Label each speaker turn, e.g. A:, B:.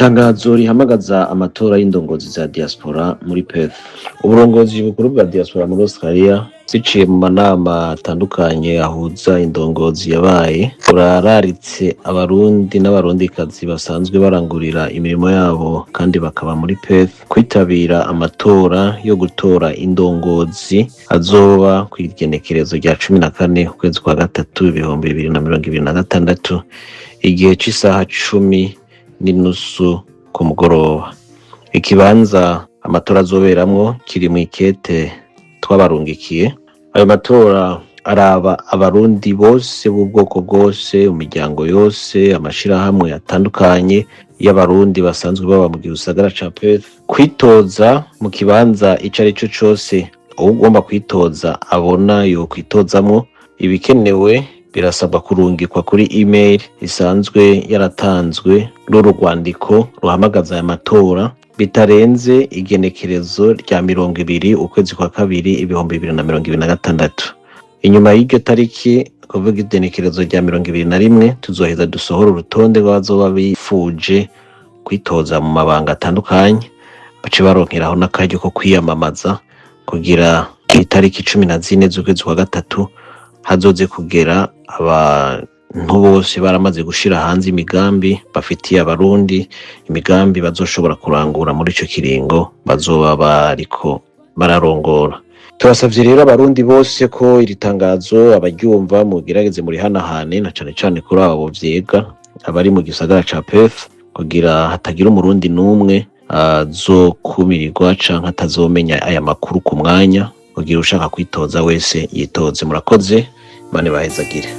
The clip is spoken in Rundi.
A: Itangazo rihamagaza amatora y'indongozi za diaspora muri Perth. Uburongozi bukuru bwa diaspora muri Australia, ziciye mu manama atandukanye ahuza indongozi yabaye, burararitse Abarundi n'Abarundikazi basanzwe barangurira imirimo yabo kandi bakaba muri Perth kwitabira amatora yo gutora indongozi azoba kw'igenekerezo rya 14 ukwezi kwa gatatu 2026, igihe c'isaha 10:30 ku mugoroba. Ikibanza amatora azoberamwo kiri mw'ikete twabarungikiye. Ayo matora araba Abarundi bose b'ubwoko bwose, imiryango yose, amashirahamwe atandukanye y'Abarundi basanzwe baba mu gisagara ca Perth. Kwitoza mu kibanza ico arico cose uwugomba kwitoza abona yokwitozamwo, ibikenewe birasabwa kurungikwa kuri email isanzwe yaratanzwe n'uru rwandiko ruhamagaza aya matora bitarenze igenekerezo rya 20 ukwezi kwa kabiri 2026. Inyuma y'iryo tariki, kuvuga igenekerezo rya 21, tuzoheza dusohora urutonde rw'abazoba bifuje kwitoza mu mabanga atandukanye, bace baronkeraho n'akaryo ko kwiyamamaza kugira itariki 14 z'ukwezi kwa gatatu hazoze kugera abantu bose baramaze gushira hanze imigambi bafitiye Abarundi, imigambi bazoshobora kurangura muri ico kiringo bazoba bariko bararongora. Turasavye rero Abarundi bose ko iri tangazo abaryumva mugerageze murihanahane, na cane cane kuri abo vyega abari mu gisagara ca Perth, kugira hatagira Umurundi n'umwe azokumirirwa canke atazomenya aya makuru ku mwanya, kugira ushaka kwitoza wese yitoze. Murakoze, Imana ibahezagire.